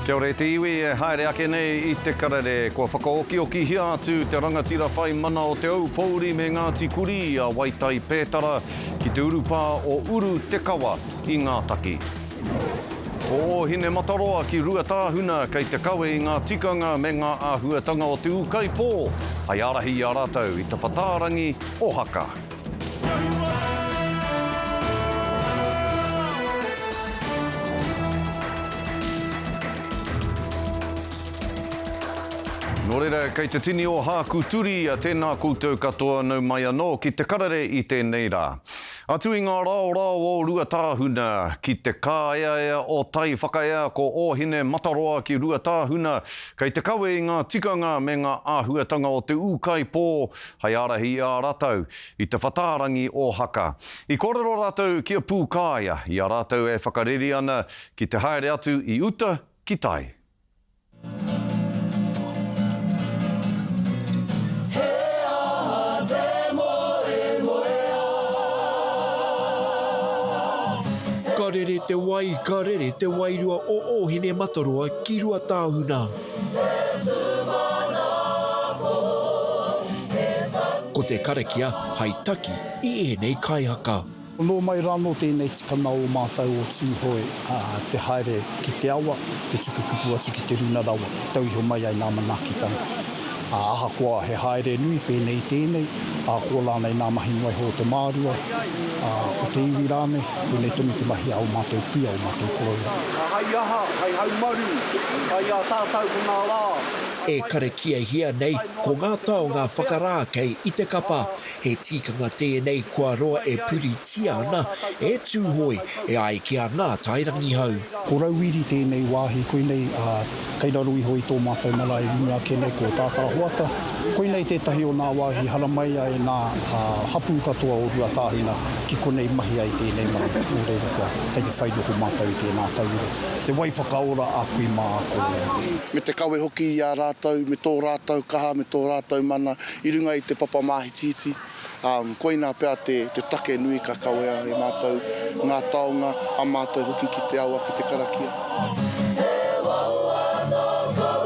Kia ora e te iwi e haere ake nei i te karere. Kua whakaokiokihia atu te rangatira whai mana o Te Aupōuri me Ngāti Kurī a Waitai Pētara ki te urupā o Uru Te Kawa i Ngātaki. Ko Ōhinemataroa ki Ruatāhuna kei te kawe i ngā tikanga me ngā āhuatanga o te ūkaipō hei ārahi i a rātou i te whatārangi o Haka. Nō reira, kei te tini o Hāku Turi, tēnā koutou katoa, nau mai anō ki te karere i tēnei rā. Atu i ngā raorao o Ruatāhuna, ki te kāeaea o Tai Whakaea ko Ōhine Mataroa ki Ruatāhuna, kei te kawe i ngā tikanga me ngā āhuatanga o te ūkaipō hei ārahi i a ratau i te whatārangi o Haka. I kōrero rātou ki a Pūkāea i a rātou e whakareri ana ki te haere atu i uta ki tai. He aha te moemoeā? Ka rere te wai, ka rere te wairua o Ōhinemataroa ki Ruatāhuna. Te tūmanako, he take. Ko te karakia hai taki i ēnei kaihaka. Nō mai rānō tēnei tikanga o mātou o Tūhoe, te haere ki te awa, te tuku kupu atu ki te runa rawa, e tau iho mai ai nā manaakitanga. Ā, ahakoa he haere nui pēnei i tēnei, ahakoa rānei nā mahi noa iho o te mārua, ā, o te iwi rānei, koinei tonu te mahi a ō mātou kuia, ō mātou koroua. Hai aha, hai haumaru, hai a tātou ko ngā rā. E karakiahia nei ko ngā taonga whakarākei i te kapa. He tikanga tēnei kua roa e puritia ana e Tūhoe e ai ki a Ngātai Rangihau. Ko Rauiri tēnei wāhi, koinei kei raro iho i tō mātou marae runga ake nei ko Tātāhoata. Koinei tētahi o nā wāhi haramai ai nā hapū katoa o Ruatāhuna ki konei mahi ai tēnei mahi. Nō reira kua kei te whai noho mātou i tēnā tauira. Te wai whakaora a kui mā a koro. Me te kawe hoki i a rātou, me tō rātou kaha, me tō rātou mana i runga i te papa māhitihiti. Ā, koinā pea te, te take nui ka kawea e mātou ngā taonga a mātou hoki ki te awa, ki te karakia. He wawata kau.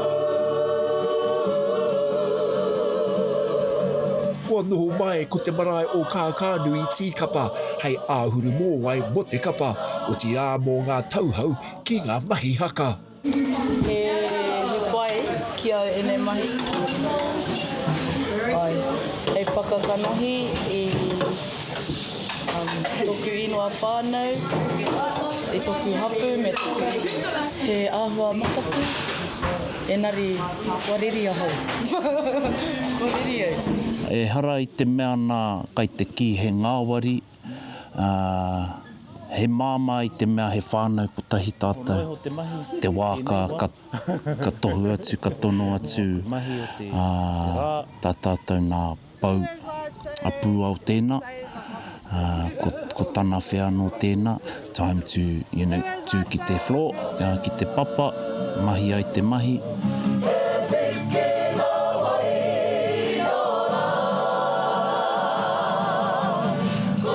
Kua noho mai ko te marae o Kākānui Tīkapa hei āhuru mōwai mō te kapa, otirā mō ngā tauhou ki ngā mahi haka. He pai ki au enei mahi. Ai, hei whakakanohi i toku ingoa whanau, i toku hapu me toku iwi. He ahua mataku, enari kua reri ahau. Kua reri au. Ehara i te mea nā kai te kī he ngāwari, Ā, he māmā i te mea he whānau kotahi tātou, te wā ka, ka, ka tohu atu, ka tono atu, ā, tā tātou nā pou a Pūao tēnā, ā, ko, ko tana whea anō tēnā, time to, you know, tū ki te floor, ā, ki te papa, mahi ai te mahi. He pikinga wai ora.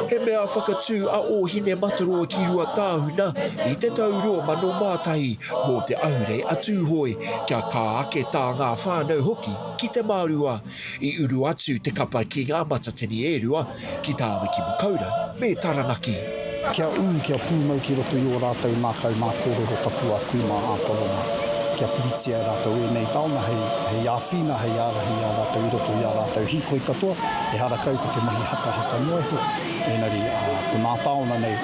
He mea whakatū a Ōhinemataroa ki Ruatāhuna i te tau 2001 mō te ahurei a Tūhoe, kia kā ake tā ngā whānau hoki ki te mārua. I uru atu te kapa ki ngā matatini e rua, ki Tāmaki Makaurau me Taranaki. Kia ū, kia pūmau ki roto i ō rātou ngākau ngā kōrero tapu a kui mā ā koro mā. Kia puritia e rātou ēnei taonga hei, hei āwhina, hei ārahi i a rātou i roto i ā rātou hīkoi katoa, ehara kau ko te mahi hakahaka noa iho, engari, ā, ko nā taona nei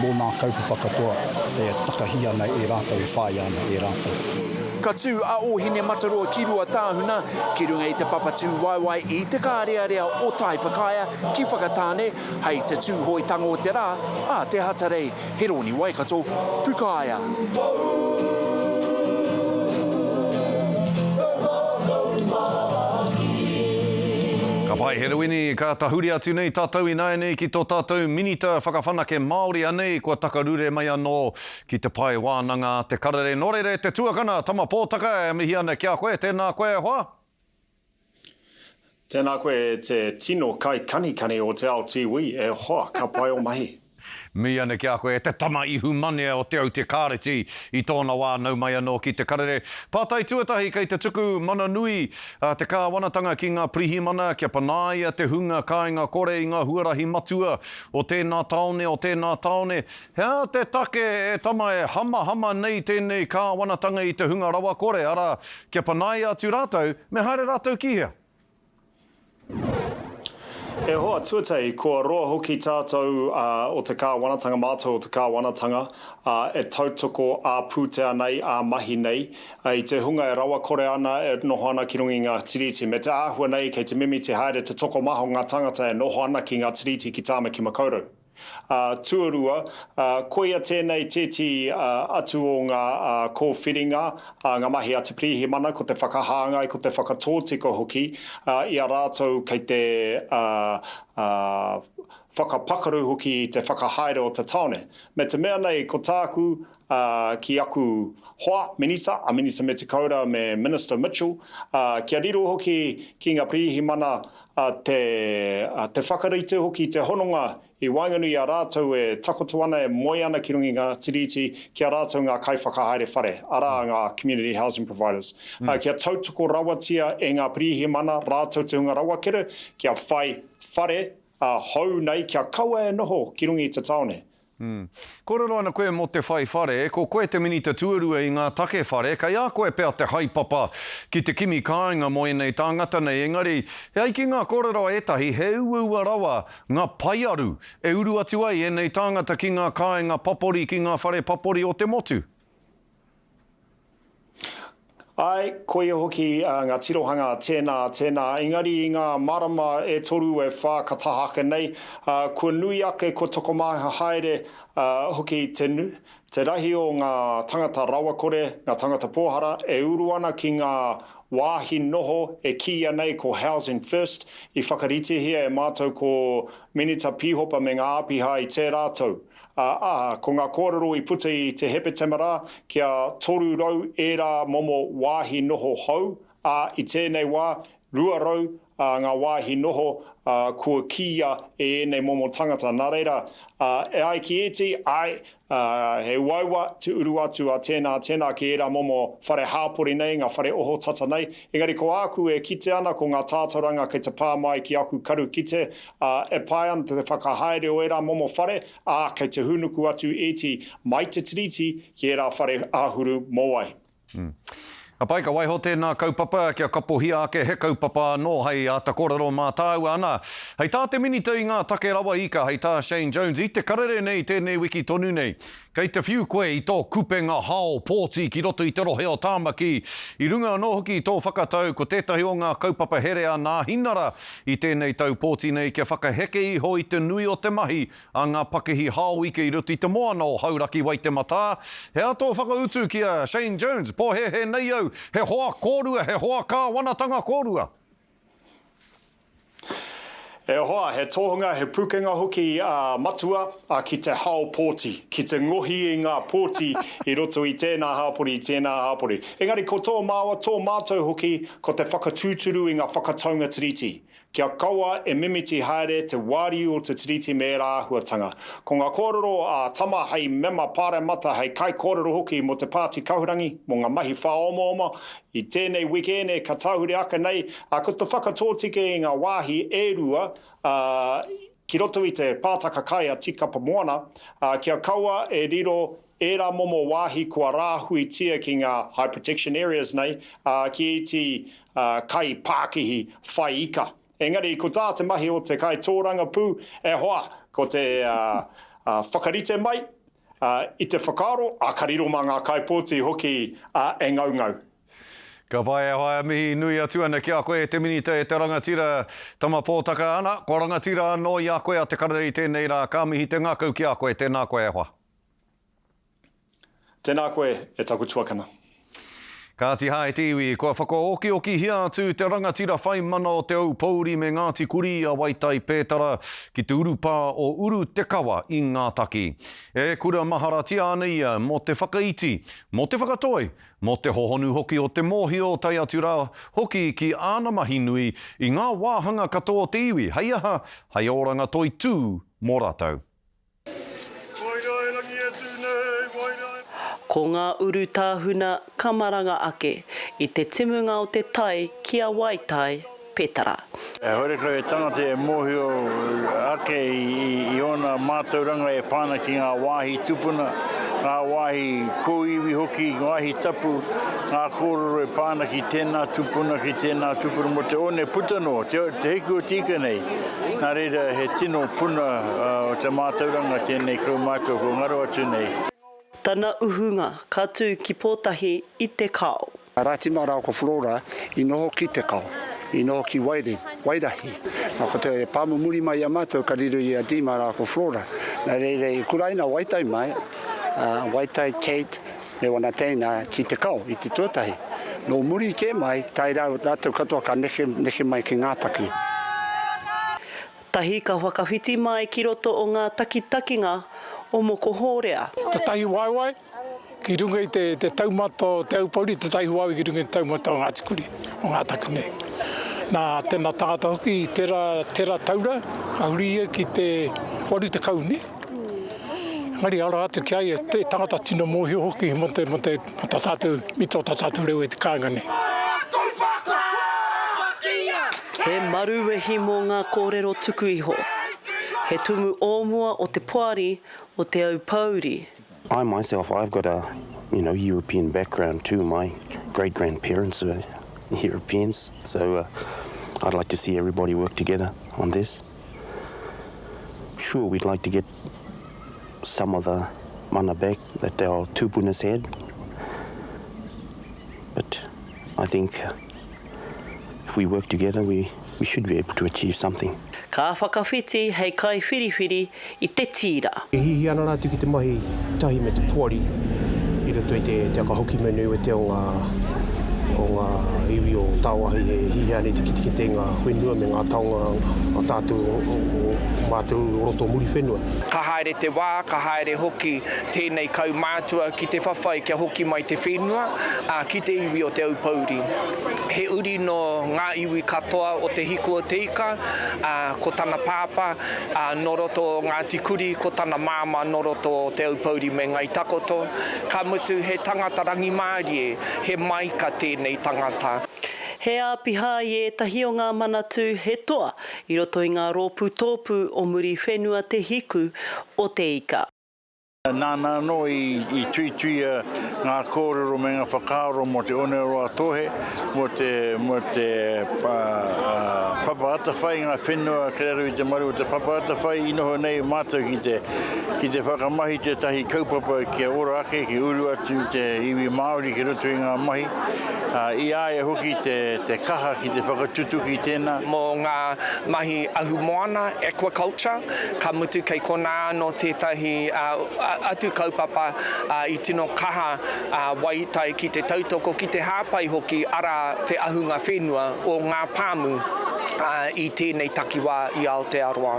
mō nā kaupapa katoa e takahi ana e rātou, e whāia ana e rātou. Ka tū a Ōhinemataroa ki Ruatāhuna, ki runga i te papa tūwaewae i te kārearea o Taiwhakaea ki Whakatāne, hei te tūhoetanga o te rā a te Hatarei, Heroni Waikato, Pukaea. Ka pai Herewini, ka tahuri atu nei tātou ināianei ki tō tātou Minita Whakawhanake Māori anei kua takarure mai anō ki te pae wānanga a Te Karere. Nō reira e te tuakana, Tama Pōtaka, e mihi ana ki a koe, tēnā koe e hoa. Tēnā koe e te tino kaikanikani o te ao tīwī, e hoa, ka pai o mahi. Mihi ana ki a koe e te tama ihumanea o Te Aute Kāreti i tōna wā nau mai anō ki te karere. Pātai tuatahi kei te tuku mana nui a te kāwanatanga ki ngā pirihimana kia panaia te hunga kāinga kore i ngā huarahi matua o tēnā tāone o tēnā tāone. He aha te take e tama e hamahama nei tēnei kāwanatanga i te hunga rawakore, arā, kia panaia atu rātou, me haere rātou ki hea? E hoa, tuatahi, kua roa hoki tātou o te kāwanatanga, mātou o te kāwanatanga, e tautoko ā-pūtea nei, ā-mahi nei, i te hunga e rawakore ana, e noho ana ki runga i ngā tiriti. Me te āhua nei, kei te mimiti haere te tokomaha o ngā tāngata e noho ana ki ngā tiriti ki Tāmaki Makaurau. Ā, tuarua, ā, koia tēnei tēti atu o ngā kōwhiringa, ā, ngā mahi a te Pirihimana, ko te whakahāngai, ko te whakatōtika hoki, ā, i a rātou kei te, ā, ā, whakapakaru hoki i te whakahaere o te tāone. Me te mea nei, ko tāku, ā, ki aku hoa, Minita, a Minita Metikaura me Minister Mitchell, ā, kia riro hoki ki ngā Pirihimana, ā, te, ā, te whakarite hoki i te hononga i waenganui i a rātou e takoto ana, e moe ana ki runga i ngā tiriti, ki a rātou ngā kaiwhakahaere whare, arā, ngā community housing providers. Ā, kia tautoko rawatia e ngā pirihimana rātou te hunga rawakere kia whai whare, ā, hou nei, kia kaua e noho ki runga i te tāone. Kōrero ana koe mō te whai whare, ko koe te minita tuarua i ngā take whare, kei a koe pea te haepapa ki te kimi kāinga mō ēnei tāngata nei, engari, e ai ki ngā kōrero a ētahi, he uaua rawa ngā paearu e uru atu ai ēnei tāngata ki ngā kāinga papori, ki ngā whare papori o te motu. Āe, koia hoki ngā tirohanga a tēnā, a tēnā, engari i ngā marama e toru, e whā ka taha ake nei, kua nui ake, kua tokomaha haere hoki te, te rahi o ngā tangata rawakore, ngā tangata pōhara e uru ana ki ngā wāhi noho e kīia nei ko Housing First, i whakaritehia e mātou ko Minita Pīhopa me ngā āpiha i tērā tau. Ā, ko ngā kōrero i puta i te Hepetema rā, kia 300 ērā momo wāhi noho hou, ā, i tēnei wā, 200 ngā wāhi noho kua kīia e ēnei momo tangata. Nā reira, e ai ki ēti, āe, he uaua te uru atu a tēnā, tēnā ki ērā momo whare hāpori nei, ngā whare ohotata nei, engari ko āku e kite ana ko ngā tātauranga kei te pā mai ki aku karu kite, ā, e pai ana te whakahaere o ērā momo whare, ā, kei te hūnuku atu ēti mai te Tiriti ki ērā whare āhuru mōwai. Ka pai, ka waiho tēnā kaupapa kia kapohia ake he kaupapa anō hei āta kōrero mā tāua. Ana, hei tā te Minita i ngā take rawa ika, hei tā Shane Jones, i te karere nei tēnei wiki tonu nei, kei te whiu koe i tō kupenga hao pōti ki roto i te rohe o Tāmaki, i runga anō hoki i tō whakatau ko tētahi o ngā kaupapa here a Nāhinara i tēnei tau pōti nei kia whakaheke iho i te nui o te mahi a ngā pakihi hao ika i roto i te moana o Hauraki Waitematā. He aha tō whakautu ki a Shane Jones? Pōhēhē nei au, he hoa kōrua, he hoa kāwanatanga kōrua. E hoa, he tohunga, he pukenga hoki a Matua ki te hao pōti, ki te ngohi i ngā pōti i roto i tēnā hāpori, i tēnā hāpori. Engari ko tō māua, tō mātou hoki, ko te whakatūturu i ngā whakataunga Tiriti, kia kaua e mimiti haere te wāriu o te Tiriti me ērā āhuatanga. Ko ngā kōrero a Tama hei mema pāremata, hei kaikōrero hoki mō te Pāti Kahurangi, mō ngā mahi whāomaoma i tēnei wikēne ka tahuri ake nei, ā, ko te whakatōtike i ngā wāhi e rua, ā, ki roto i te pātaka kai a Tīkapa Moana, ā, kia kaua e riro ērā momo wāhi kua rāhuitia ki ngā high protection areas nei, ā, ki ēti kai pākihi whai ika. Engari, ko tā te mahi o te kaitōrangapū, e hoa, ko te whakarite mai i te whakaaro, ā, ka riro mā ngā kaipōti hoki e ngaungau. Ka pai e hoa, e mihi nui atu ana ki a koe e te Minita e te rangatira Tama Pōtaka ana, kua rangatira anō i a koe a Te Karere i tēnei rā, ka mihi te ngākau ki a koe, tēnā koe e hoa. Tēnā koe e taku tuakana. Kāti hae te iwi, kua whakaokiokihia atu te rangatira whai mana o Te Aupōuri me Ngāti Kurī a Waitai Pētara ki te urupā o Uru Te Kawa i Ngātaki. E kura maharatia ana ia mō te whakaiti, mō te whakatoi, mō te hohonu hoki o te mōhio tae atu rā hoki ki āna mahi nui i ngā wāhanga katoa o te iwi hei aha, hei oranga toitū mō rātou. Ko ngā uru tāhuna ka maranga ake i te timunga o te tai ki a Waitai, Petara. Horekau he tangata e mōhio ake i ōna mātauranga e pā ana ki ngā wāhi tupuna, ngā wāhi kōiwi hoki, wāhi tapu, ngā kōrero e pā ana ki tēnā tupuna, ki tēnā tupuna mō te one puta noa, te, te hiku o te ika nei. Nā reira, he tino puna o te mātauranga tēnei kaumātua kua ngaro atu nei. Tana uhunga ka tū ki Pōtahi i Te Kao. A Ratima rāua ko Flora i noho ki Te Kao, i noho ki Wairere, Wairahi. Na, ko te pāmu muri mai i a mātou ka riro i a Dima rāua ko Flora. Na reira i kuraina Waitai mai, a Waitai, Kate, me wana teina ki Te Kao i te tuatahi. Nō muri kē mai, tae rā rātou katoa ka neke, neke mai ki Ngātaki. Tahi ka whakawhiti mai ki roto o ngā takitakinga o Mokohōrea. Tētahi waewae ki runga i te taumata o Te Aupōuri, tētahi waewae ki runga i te taumata o Ngāti Kuri, o Ngātaku nei. Nā tēnā tangata hoki, tērā, tērā taura, ka huri ia ki te 80 nē. Engari aroha atu ki a ia, te tangata tino mōhio hoki mō te, mō te, mō tā tātou, mita o tā tātou reo e te kāinga nei. He maruwehi mō ngā kōrero tuku iho. He tumu o mua o te poari o Te Aupōuri. I myself, I've got a, you know, European background too, my great grandparents were Europeans, so uh, I'd like to see everybody work together on this. Sure, we'd like to get some of the mana back that our tūpunas had, but I think if we work together, we, we should be able to achieve something. Ka whakawhiti hei kaiwhiriwhiri i te tīra. E hiahia ana rātou ki te mahi tahi me te poari i roto i te aka hoki manu wete o ngā, o ngā iwi o tāwāhi e hiahia ana i te kitekite i ngā whenua me ngā taonga a tātou o, o, o mātou o roto o Muriwhenua. Ka haere te wā, ka haere hoki tēnei kaumātua ki te whawhai kia hoki mai te whenua, ā, ki te iwi o Te Aupōuri. He uri nō ngā iwi katoa o Te Hiku o Te Ika, ā, ko tana pāpā, ā, nō roto o Ngāti Kuri, ko tana māmā nō roto o Te Aupōuri me Ngāi Takoto. Ka mutu, he tangata rangimārie, he maika tēnei tangata. He āpiha i ētahi o ngā manatū he toa i roto i ngā rōpū tōpū o Muriwhenua Te Hiku o Te Ika. Nāna anō i tuituia ngā kōrero me ngā whakaaro mō Te Oneroa-a-Tōhe, mō te, mō te Papa Atawhai, ngā whenua kei raro i te maru o te Papa Atawhai i noho nei mātou ki te, ki te whakamahi tētahi kaupapa kia ora ake, kia uru atu te iwi Māori ki roto i ngā mahi, i a ia hoki te, te kaha ki te whakatutuki i tēnā. Mō ngā mahi ahumoana, aquaculture, Ka mutu kei konā anō tētahi atu kaupapa i tino kaha a Waitai ki te tautoko, ki te hāpai hoki, arā, te ahunga whenua o ngā pāmu i tēnei takiwā i Aotearoa.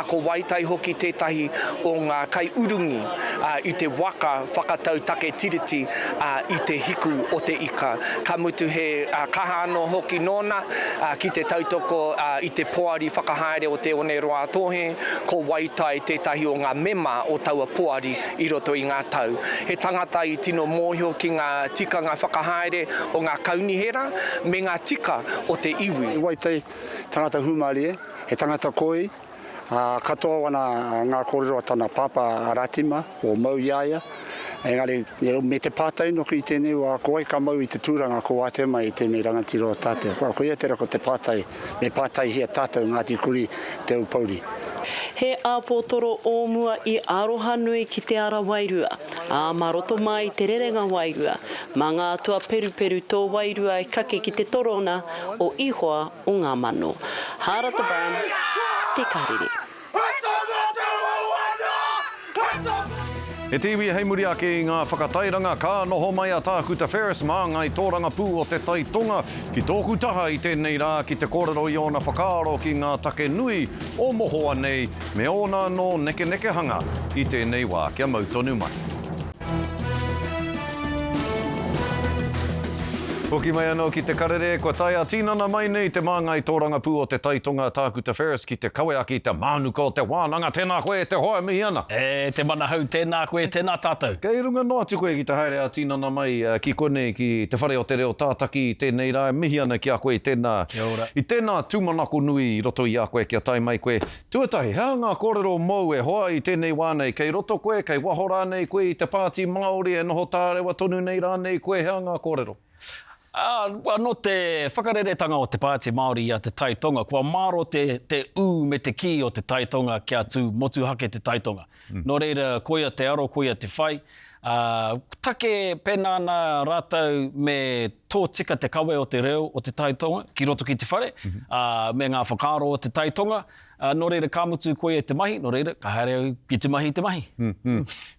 Ko Waitai hoki tētahi o ngā kaiurungi i te waka whakatau take tiriti i te hiku o te ika. Ka mutu he kaha anō hoki nōna ki te tautoko i te poari whakahaere o Te Oneroa-a-Tōhe, ko Waitai tētahi o ngā mema o taua poari i roto i ngā tau. He tangata i tino mōhio ki ngā tikanga whakahaere o ngā kaunihera me ngā tika o te iwi. Waitai, tangata hūmārie, he tangata koi, Ā, katoa wana ngā kōrero a tana pāpā a Ratima, o mau i a ia. Engari, me te pātai noki i tēnei wā, ko wai ka mau i te tūranga ko wātea mai i tēnei rangatira o tātou? Kua, koia tērā ko te pātai, me pātaihia tātou Ngāti Kuri, Te Aupōuri. He āpōtoro o mua i aroha nui ki te ara wairua, ā, mā roto mai i te rerenga wairua, mā ngā atua peruperu tō wairua e kake ki te torōna o Ihoa o ngā mano. Hārata Brown, Te Karere. E te iwi hei muri ake i ngā whakatairanga ka noho mai a Tākuta Ferris māngai tōrangapū o Te Tai Tonga ki tōku taha i tēnei rā ki te kōrero i ōna whakaaro ki ngā take nui o mohoa nei me ōna anō nekenekehanga i tēnei wā kia mau tonu mai. Hoki mai anō ki te karere, kua tae ā-tinana mai nei te māngai tōrangapū o Te Tai Tonga, Tākuta Ferris, ki te kawe ake i te mānuka o te wānanga. Tēnā koe e te hoa, e mihi ana. E te manahau, tēnā koe, tēnā tātou. Kei runga noa atu koe ki te haere ā-tinana mai ki konei, ki Te Whare o te Reo Tātaki i tēnei rā. E mihi ana ki a koe i tēnā, Kia ora. i tēnā tūmanako nui i roto i a koe kia tae mai koe. Tuatahi, he aha ngā kōrero mōu e hoa i tēnei wā nei? Kei roto koe, kei waho rānei koe i te Pāti Māori, e noho tārewa tonu nei rānei koe, he aha ngā kōrero? Ā, nō te whakareretanga o te Pāti Māori i a Te Tai Tonga, kua mārō te, te ū me te kī o Te Tai Tonga kia tū motuhake Te Tai Tonga. Nō reira, koia te aro, koia te whai. Ā, take pēnā ana rātou me tōtika te kawe o te reo o Te Tai Tonga ki roto ki te whare, ā, me ngā whakaaro o Te Tai Tonga, ā, nō reira ka mutu koia te mahi, nō reira ka haere au ki te mahi i te mahi.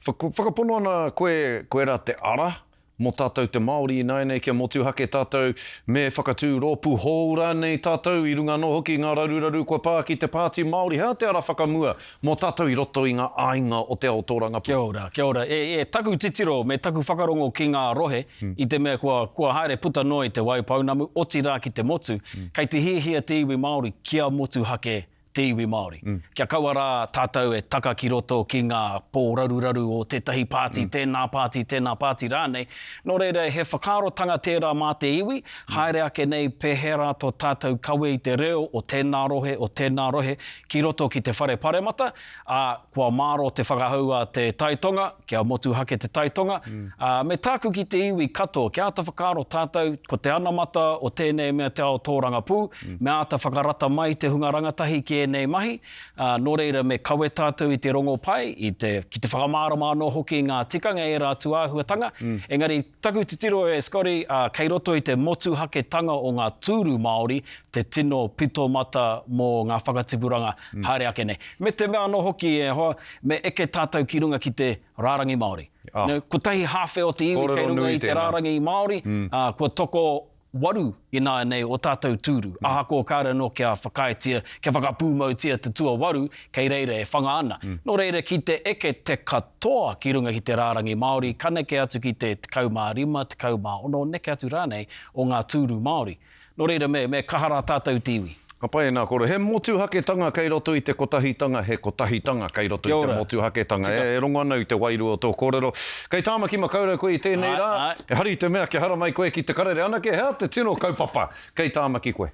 Whakapono ana koe, koirā te ara Mō tātou te Māori ināianei kia motuhake tātou, me whakatū rōpū hou rānei tātou i runga anō hoki i ngā raruraru kua pā ki te Pāti Māori. He aha te ara whakamua mō tātou i roto i ngā āinga o te ao tōrangapū? Kia ora, kia ora. E, e, taku titiro me taku whakarongo ki ngā rohe, i te mea kua, kua haere puta noa i Te Waipounamu, otirā ki te motu, kei te hiahia te iwi Māori kia motuhake te iwi Māori. Kia kaua rā tātou e taka ki roto ki ngā pōraruraru o tētahi pāti, tēnā pāti, tēnā pāti rānei. Nō reira, he whakaarotanga tērā mā te iwi, haere ake nei pēhea rā tō tātou kawe i te reo o tēnā rohe, o tēnā rohe ki roto ki te whare paremata, ā, kua mārō te whakahau a Te Tai Tonga, kia motuhake Te Tai Tonga, ā, me tāku ki te iwi katoa, kia āta whakaaro tātou, ko te anamata o tēnei mea te ao tōrangapū, me āta whakarata mai te hunga rangatahi ki ēnei mahi, ā, nō reira me kawe tātou i te rongopai, i te, ki te whakamārama anō hoki i ngā tikanga ērā tūāhuatanga, engari taku titiro e Scotty, ā, kei roto i te motuhaketanga o ngā tūru Māori te tino pito mata mō ngā whakatipuranga haere ake nei. Me te mea anō hoki e hoa, me eke tātou ki runga ki te rārangi Māori. Ah. Kotahi hāwhe o te iwi kei runga i te rārangi Māori, ā, kua toko waru ināianei o tātou tūru, ahakoa kāre anō kia whakaaetia, kia whakapūmautia te tuawaru kei reira e whanga ana. Nō reira, ki te eke te katoa ki runga ki te rārangi Māori, ka neke atu ki te 15, 16, neke atu rānei o ngā tūru Māori. Nō reira, me, me kaha rā tātou te iwi. Ka pai ēnā kōrero. He motuhaketanga kei roto i te kotahitanga, he kotahitanga kei roto i te motuhaketanga. E, e rongo ana i te wairua o tō kōrero. Kei Tāmaki Makaurau koe i tēnei rā. Ehara i te mea kia haramai koe ki te karere anake, he aha te tino kaupapa kei Tāmaki koe?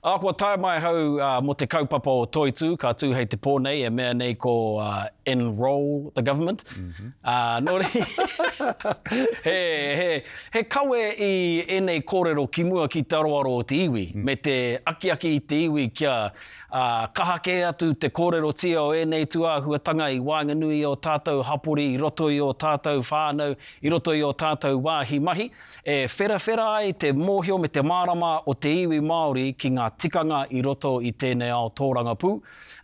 Ā, kua tae mai ahau mō te kaupapa o Toitū, ka tū hei te pō nei, e mea nei ko Enrol the Government. Ā, nō reira, he, he, he kawe i ēnei kōrero ki mua ki te aroaro o te iwi, me te akiaki i te iwi kia, ā, kaha kē atu te kōrerotia o ēnei tūāhuatanga i waenganui i ō tātou hapori, i roto i ō tātou whānau, i roto i ō tātou wāhi mahi. E wherawhera ai te mōhio me te mārama o te iwi Māori ki ngā tikanga i roto i tēnei ao tōrangapū,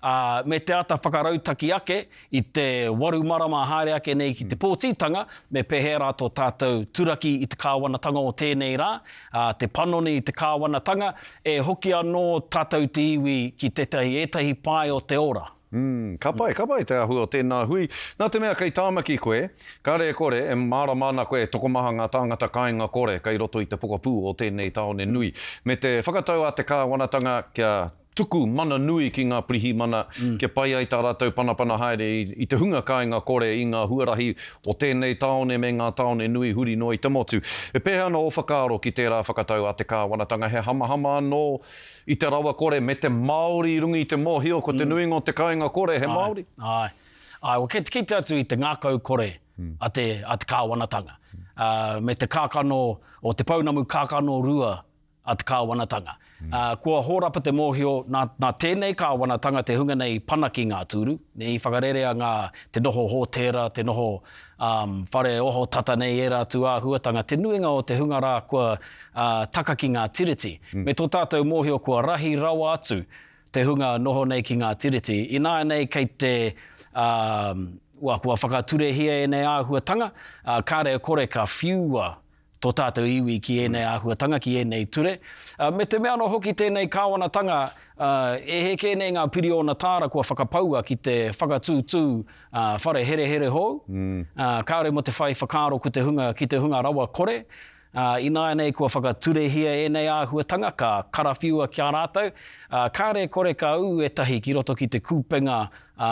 ā, me te āta whakarautaki ake i te waru marama haere ake nei ki te pōtitanga, me pēhea rā tō tātou turaki i te kāwanatanga o tēnei rā, ā, te panoni i te kāwanatanga, e hoki anō tātou te iwi ki tētahi, ētahi pae o te ora. Mm, ka pai, ka pai te āhua o tēnā hui. Nā te mea kei Tāmaki koe, kāre e kore, e mārama ana koe tokomaha ngā tāngata kāinga kore kei roto i te pokapū o tēnei tāone nui. Me te whakatau a te kāwanatanga kia tuku mana nui ki ngā pirihimana kia pai ai tā rātou panapana haere i te hunga kāinga kore i ngā huarahi o tēnei tāone me ngā tāone nui huri noa i te motu. E pēhea ana ō whakaaro ki tērā whakatau a te kāwanatanga? He hamahama anō I te rawa kore me te Māori i runga i te mōhio ko te nuinga o te kāinga kore he Māori. Āe, āe. Well, kei te kite atu i te ngākau kore a te, a te kāwanatanga. Ā, me te kākano, o te pounamu kākano rua a te kāwanatanga. Ā, kua hōrapa te mōhio, nā, nā tēnei kāwanatanga te hunga nei i pana ki ngā tūru, i whakarerea ngā, te noho hōtēra, te noho, ā, whare ohotata nei ērā tūāhuatanga, te nuinga o te hunga rā kua, ā, taka ki ngā tiriti. Me tō tātou mōhio kua rahi rawa atu te hunga noho nei ki ngā tiriti. Ināianei kei te, ā, ua, kua whakaturehia ēnei āhuatanga, ā, kāre e kore ka whiua tō tātou iwi ki ēnei āhuatanga, ki ēnei ture. Ā, me te mea anō hoki tēnei kāwanatanga, ā, e hē kē nei ngā piriona tāra kua whakapaua ki te whakatūtū, ā, whare herehere hou, ā, kāore mō te whai whakaaro ko te hunga, ki te hunga rawa kore. Ā, ināianei kua whakaturehia ēnei āhuatanga, ka karawhiua ki a rātou, ā, kāre e kore ka ū ētahi ki roto ki te kūpenga, ā,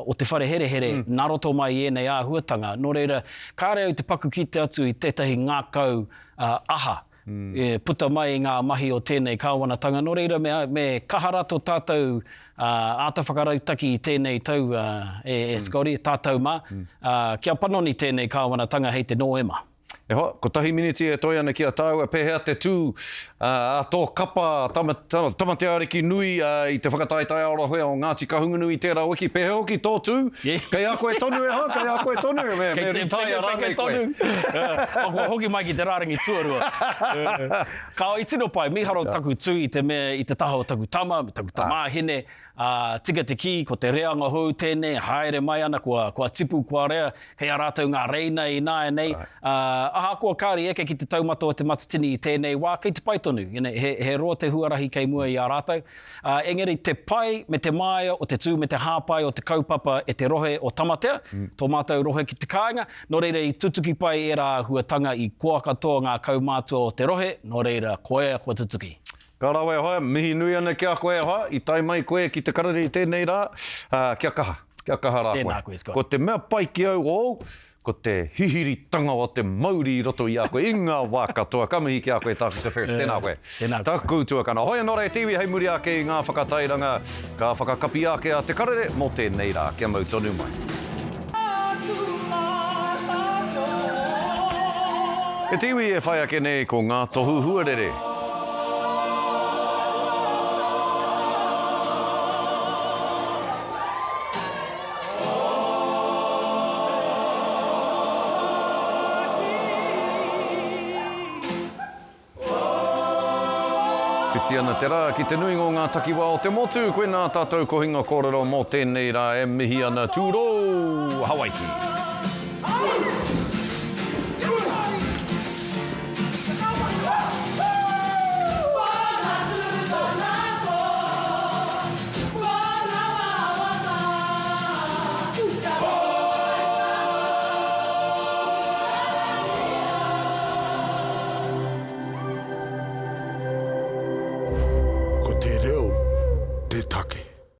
o te whare herehere nā roto mai i ēnei āhuatanga. Nō reira, kāre au te paku kite atu i tētahi ngākau, ā, aha, e puta mai i ngā mahi o tēnei kāwanatanga. Nō reira, me, me kaha rato tātou, ā, āta whakarautaki i tēnei tau, ā, e, e Scotty, tātou mā, ā, kia panoni tēnei kāwanatanga hei te Nōema. E hoa, kotahi miniti e toe ana ki a tāua, pēhea te tū a tō kapa tama, Tamateaariki nui i te whakataetae ā-rohe o Ngāti Kahungunu i tērā wiki, pēhea hoki tō tū? Kei a koe tonu e hoa, kei a koe tonu, me, me ritaia rānei koe. Kua hoki mai ki te rārangi tuarua. Ka i tino pai, mīharo taku tū i te mea i te taha o taku tama, me taku tamāhine, ā, tika te kī, ko te reanga hou tēnei, haere mai ana, kua, kua tipu, kua rea, kei a rātou ngā reina ināianei, ā, ahakoa kāore i eke ki te taumata o Te Matatini i tēnei wā, kei te pai tonu, you know, he, he roa te huarahi kei mua i a rātou, ā, engari te pai me te māia o te tū me te hāpai o te kaupapa e te rohe o Tamatea, tō mātou rohe ki te kāinga, nō reira i tutuki pai ērā āhuatanga i koa katoa ngā kaumātua o te rohe, nō reira, koia kua tutuki. Ka rawe e hoa, mihi nui ana ki a koe e hoa, i tae mai koe ki te karere i tēnei rā, ā, kia kaha, kia kaha rā koe. Tēnā koe, Scott. Ko te mea pai ki au ōu, ko te hihiritanga o te mauri i roto i a koe i ngā wā katoa. Ka mihi ki a koe Tākuta Ferris, tēnā koe. Tēnā koe. Taku tuakana. Hoi anō rā e te iwi hei muri ake i ngā whakatairanga ka whakakapia ake a Te Karere mō tēnei rā. Kia mau tonu mai. E te iwi e whai ake nei ko ngā tohu huarere. Whiti ana te rā ki te nuinga o ngā takiwā o te motu, koinā tātou kohinga kōrero mō tēnei rā e mihi ana Tūrou Hawaiki!